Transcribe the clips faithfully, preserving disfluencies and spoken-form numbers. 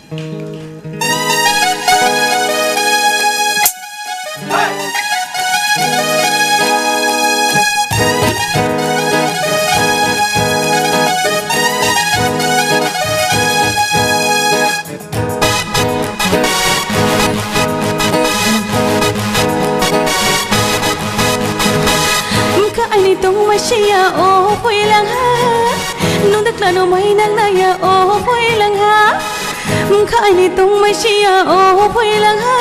Wngkha aini tongma siya o phoilangha, nung daklano mai nangnaya o phoilangha. Wngkha aini tongma siya o phoilangha,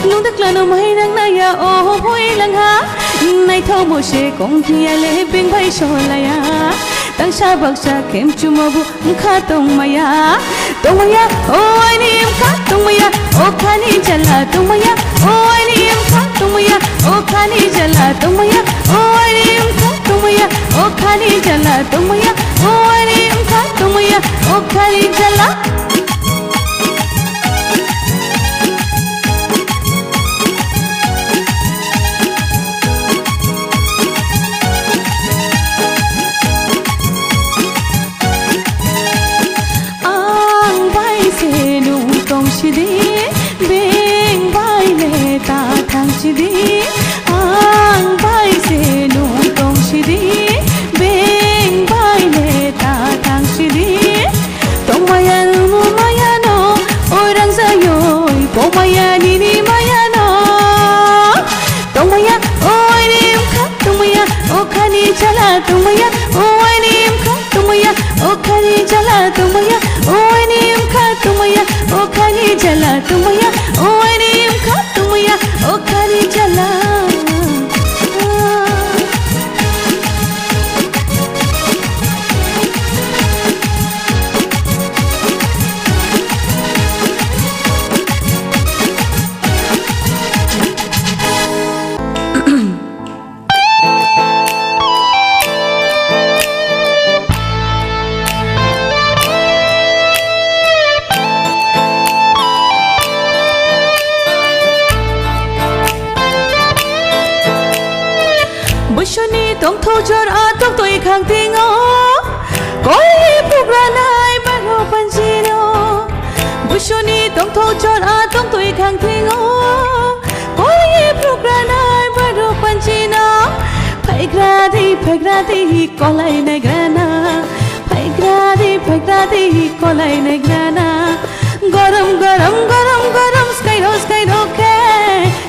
nung daklano mai nangnaya o phoilangha. Naithokbo se kongthiyale beng bai sohlaya. Tangsa baksa khemchumo bo wngkha tongmaya, tongmaya, o aini wngkha tongmaya, o khani jala tongmaya, o aini wngkha tongmaya, o khani jala tongmaya, o aini wngkha tongmaya, o khani jala tongmaya, o aini wngkha tongmaya, o khani jala. Ang bai se nung tong sidi, beng bai le ta thang sidi. Ang bai se nung tong sidi, beng bai le ta thang sidi. Tongmaya nunu maya no, oi rang jayoi, pomaya nini maya no. Tongmaya, o aini wngkha tongmaya, o khani jala tongmaya, o aini wngkha tongmaya, o khani jala tongmaya, o aini wngkha tongmaya, o khani jala tongmaya, o aini wngkha tongmaya, o khani jala. Busuni tongthok jor a tongtoi khang tingo, koi phukranai baro panjiro. Busuni tongthok jor a tongtoi khang tingo, koi phukranai baro panjino. Phaigra di, phaigra di, kolai naigrana. Phaigra di, phaigra di, kolai naigrana. Gorom, gorom, gorom, gorom, skairo, skairo khe.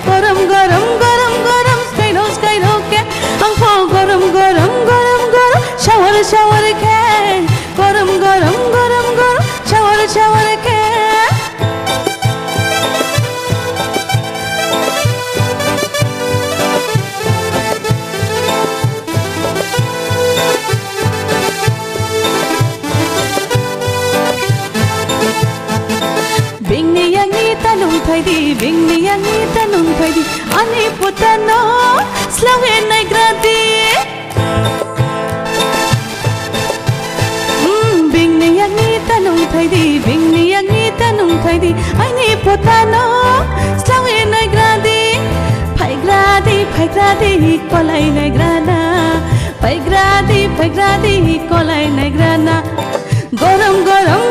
Gorom, gorom, gorom, gorom, skairo, skairo khe. Ang pho gorom, gorom, gorom, gorom, shower, shower khe. Gorom, gorom, gorom, gorom, shower, shower khe. Bini yangni tanung phaidi, bini yangni tanung phaidi, ani putano slange naigradi. Mm, bini yangni tanung phaidi, bini yangni tanung phaidi, ani putano slange naigradi. Phaigradi, phaigradi, kolai naigrana. Phaigradi, phaigradi, kolai naigrana. Gorom, gorom,